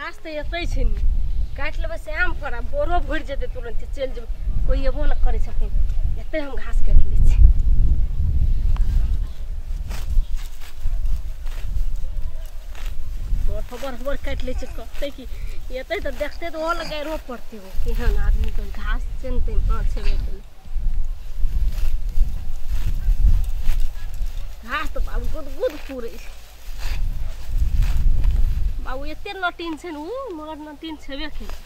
घास तऽ एतै छै ने, काटि लेबै से आम पर आ बोरो भरि जेतै, तुरन्त चलि जेबै, कोइ एबो नहि करै छथिन। एतै हम घास काटि लै छी। हबर हबर काटि लै छै, कहतै कि एतै तऽ देखतै तऽ ओहो लग गाइरो पड़तै, ओ केहन आदमीके घास छै ने ताहिमे। हँ, छेबे केलै घास तऽ बाबू गुद गुद पूरै छै। बाबू एते नटीन छै ने उ, मगर नटीन छेबे केलै।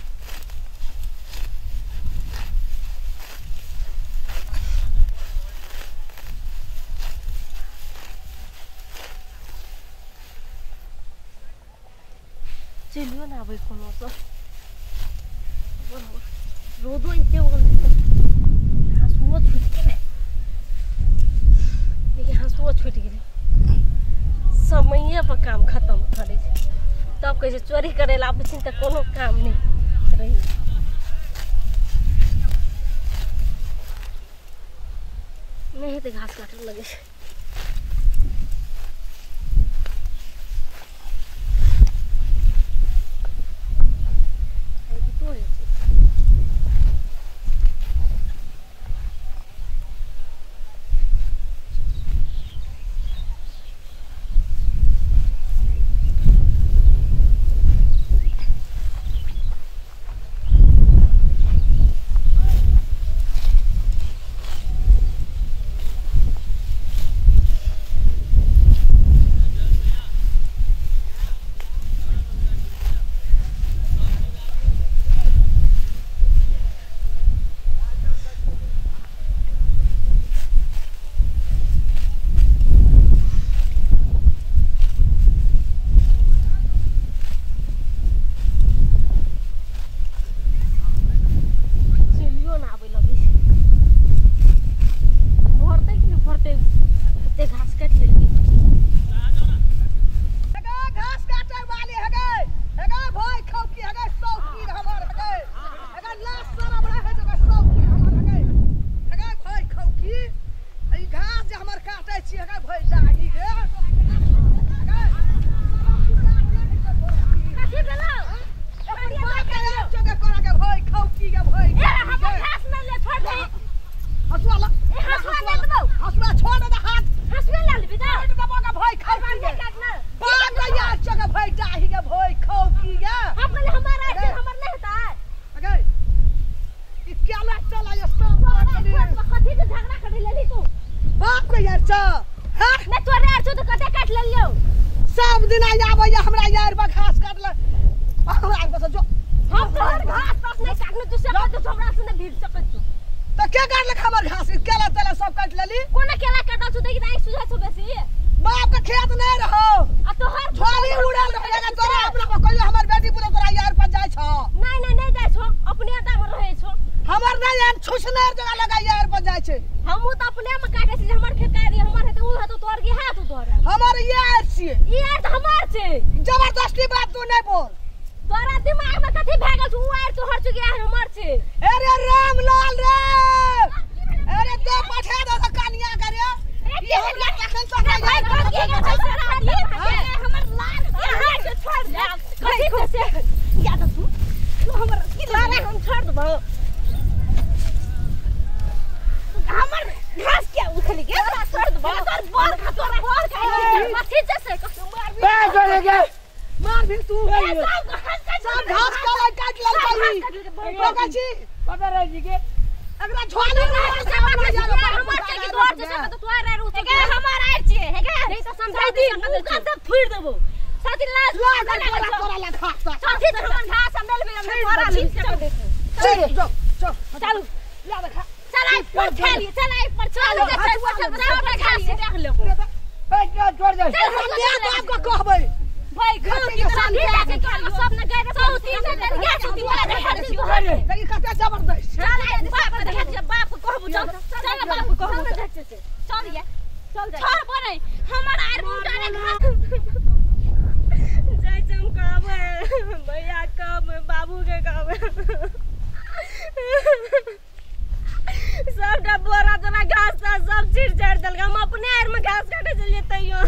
चलियो ने आबै कोनो सब रौदो एते उगल छै, हँसुओ छुटि गेलै। देखिए हँसुओ छुटि गेलै। समये पर काम खतम करै छै, तब कहै छै चोरी करै लए आबै छै तऽ कोनो काम नहि रहै। नहि हेतै घास काटऽ लगै छै। सब दिन आबैया हमरा यार पर घास काटल, हमरा बस जो हम तोहर घास पास नहीं काटने, तू सकत तू हमरा से नहीं भीड़ सकत तू। त के काटलक हमर घास? केला तेला सब काट लेली। कोना केला काटल छु देखि नहीं सुझा छु बेसी। बाप के खेत नहीं रहो आ तोहर झोली उड़ल रहे तोरा अपना को कहियो हमर बेटी पुतो तोरा यार पर जाय छ। नहीं नहीं नहीं जाय छो, अपने दाम रहे छो। हमर नहीं एन छुछनर जगह लगा यार पर जाय छै। हमहु त अपने में काटे छी, हमर खेत कारी हमर हेते उ हेतो तोर के हाथ तोर हमर यार छी, ई यार त हमर छै। जबरदस्ती बात तू नहीं बोल। तोरा दिमाग में कथि भए गेल छौ? उ यार तोहर चुकी यार हमर छै। अरे रामलाल रे, अरे दे पठा दे त कनिया करे ई हमरा तखन तो भाई कथि के छै हमर लाल यहां से छोड़ दे। कथि से या त तू तू हमर की लाल हम छोड़ देबो। हमर घास क्या उखली गेल? छोड़ देबो तोर बोर खा, तोर बोर खा मथि जैसे मार बे चले गे मार भी तू। सब घास काला काट ललकाई पका छी पता रह जी के अगरा झोली हमर के की तोर जैसे त तोर आर उठ गे हमर आर छी हे गे नहीं त समझा दी मुंह का त फुर देबो। साथी लाज तोरा तोरा ला घास साथी त हमर घास हम ले हम तोरा ले चल चल चल चल ला देखा चल आई पर खाली चल आई पर चल चल चल घास देख लेबो। ए छोड़ दे चल हम बाप के कहबै भाई घर की तरह के सब न गए चौथी से गया चौथी वाला देखा छी देखी कते जबरदस्त। चल आई बाप के देखा छी, बाप के कहबो चल चल बाप के कहबो चल या चल जा छोड़ पड़े हमर आर मुंडा रे घास जाय हम कहबै भैया कहबै बाबू के कहबै सबटा बोरा तोरा घास तास सब चीर चारि देलक। हम अपने आर में घास काटे चलिए तैयो